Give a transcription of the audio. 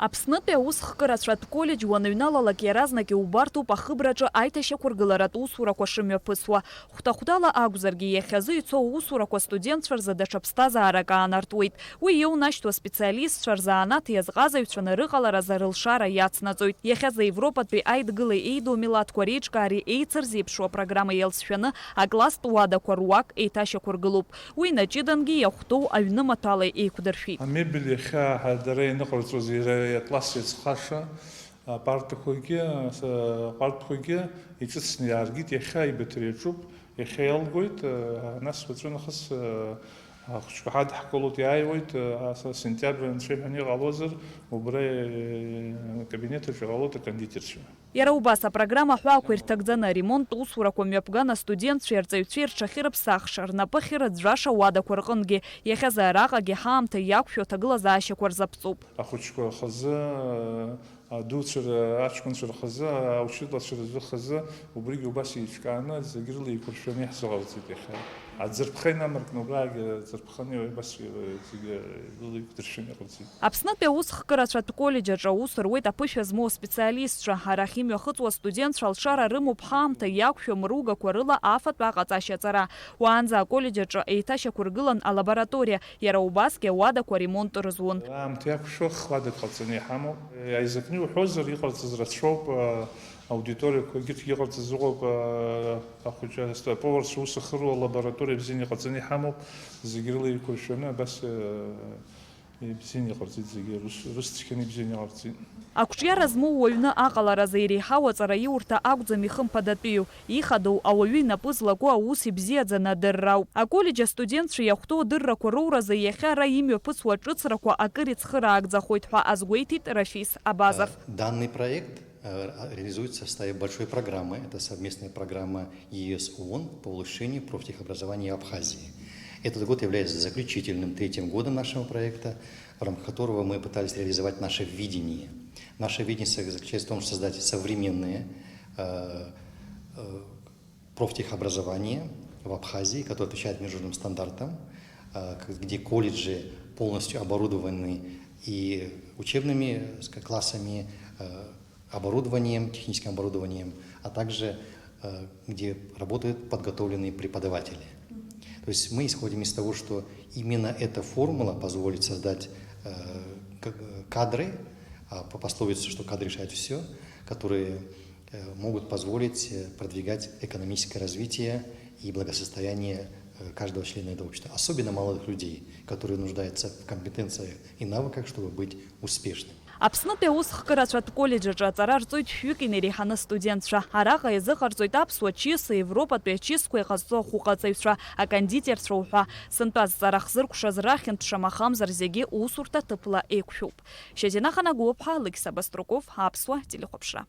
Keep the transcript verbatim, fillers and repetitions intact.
Аԥснытәи аус хкырацәатә коллеџь уаныҩналалак иаразнак иубартоуп ахыбраҿы аиҭашьақәыргыларатә усурақәа шымҩаԥысуа. Хәҭа-хәҭала акәзаргьы, иахьазы ицо аусурақәа астудентцәа рзы даҽа ԥсҭазаарак аанартуеит. Уи иоунашьҭуа специалистцәа рзанааҭ иазҟазаҩцәаны рыҟаларазы рылшара иацнаҵоит. Иахьазы Европатәи Аидгылеи еидоу милаҭқәа реиҿкаареи еицырзеиԥшу апрограмма иалҵшәаны акласстә уадақәа руак еиҭашьақәыргылоуп. Уи наҷыдангьы иахәҭоу аҩны маҭәала еиқәдыршәеит. Амебель иахьа ҳа-, дара ианыҟарҵоз, иара атлас иацхраша, апартақәагьы, ас-, аҟәардәқәагьы иҿыцны иааргеит, иахьа ибаҭыр иаҿуп, иахьа иалгоит, а, нас уаҵәы нахыс, а, ахәыҷқәа ҳадҳкылоит, иааиуеит, а, ас-, сентиабр анцәа иҳәаны иҟалозар, убра, э, акабинет аҿы иҟалоит акондитерцәа. Иара убас апрограмма аҳәаақәа ирҭагӡаны аремонттә усурақәа мҩаԥган астудентцәеи арҵаҩцәеи рҽахьырыԥсахша, рнапы ахьырыӡәӡәаша уадақәа рҟынгьы. Иахьазы араҟагьы ҳаамҭа иақәшәо аҭагылазаашьақәа рзаԥҵоуп. Ахәыҷқәа рхазы, адуцәа р-, аҷкәынцәа рхазы, аучыдлацәа рзы хазы, убригьы убас еиҿкааны, зегь рыла еиқәыршәаны иаҳзыҟарҵеит иахьа. Аӡырԥха инамаркны, убраагьы аӡырԥханы убас зегь рыла еиқәдыршәаны иҟарҵеит. Аԥснытәи аус хкырацәатә коллеџь аҿы аус руеит аԥышәа змоу аспециалистцәа. Арахь имҩахыҵуа астудентцәа алшара рымоуп ҳаамҭа иақәшәо мругақәа рыла афатә аҟаҵашьа аҵара. Уаанӡа аколлеџь аҿы еиҭашьақәыргылан алабораториа, иара убасгьы ауадақәа ремонт рызун. Аамҭа иақәшәо х-, уадак ҟаҵаны иҳамоуп. Аизакны иуҳәозар, иҟарҵаз рацәоуп, аудиториақәа егьырҭгьы иҟарҵаз ыҟоуп, ахәыҷы, аповарцәа ус ахыруа лабораториа бзианы иҟаҵаны иҳамоуп, зегь рыла еиқәыршәаны абас, Ибзианы иҟарҵеит зегьы, рус, рус цқьаны ибзианы иҟарҵеит. Ақәҿиара змоу уаҩны аҟаларазы иреиҳау аҵараиурҭа акәӡам ихымԥадатәиу, ихадоу ауаҩы инапы злаку аус ибзиаӡаны адырра ауп. Аколлеџь астудентцәа иахәҭоу адыррақәа роуразы иахьа ара имҩаԥысуа ҿыцрақәа акыр ицхыраагӡахоит ҳәа азгәеиҭеит Рафис Абазов. Данный проект э, реализуется в составе большой программы. Это совместная программа ЕС ООН по улучшению профтехобразования Абхазии. Этот год является заключительным, третьим годом нашего проекта, в рамках которого мы пытались реализовать наше видение. Наше видение со-, заключается в том, что создать современное, э, э, профтехобразование в Абхазии, которое отвечает международным стандартам, э, к-, где колледжи полностью оборудованы и учебными, э, ск-, классами, э, оборудованием, техническим оборудованием, а также, э, где работают подготовленные преподаватели. То есть мы исходим из того, что именно эта формула позволит создать, э, к-, кадры, а, по пословице, что кадры решают всё, которые, э, могут позволить, э, продвигать экономическое развитие и благосостояние, э, каждого члена этого общества, особенно молодых людей, которые нуждаются в компетенциях и навыках, чтобы быть успешными. Аԥснытәи аус хкырацәатә коллеџь аҿы аҵара рҵоит шәҩык инареиҳаны студентцәа. Араҟа иазыҟарҵоит аԥсуа чысеи Европатәи ачысқәеи ҟазҵо ахәыҟаҵаҩцәа, акондитерцәа уҳәа. Сынтәа азҵаара хзыркәшаз рахьынтә шамахамзар зегьы усурҭа ҭыԥла еиқәшәуп. Шьазина Ханагәыԥҳа, Алықьса Баструков, Аԥсуа телехәаԥшра.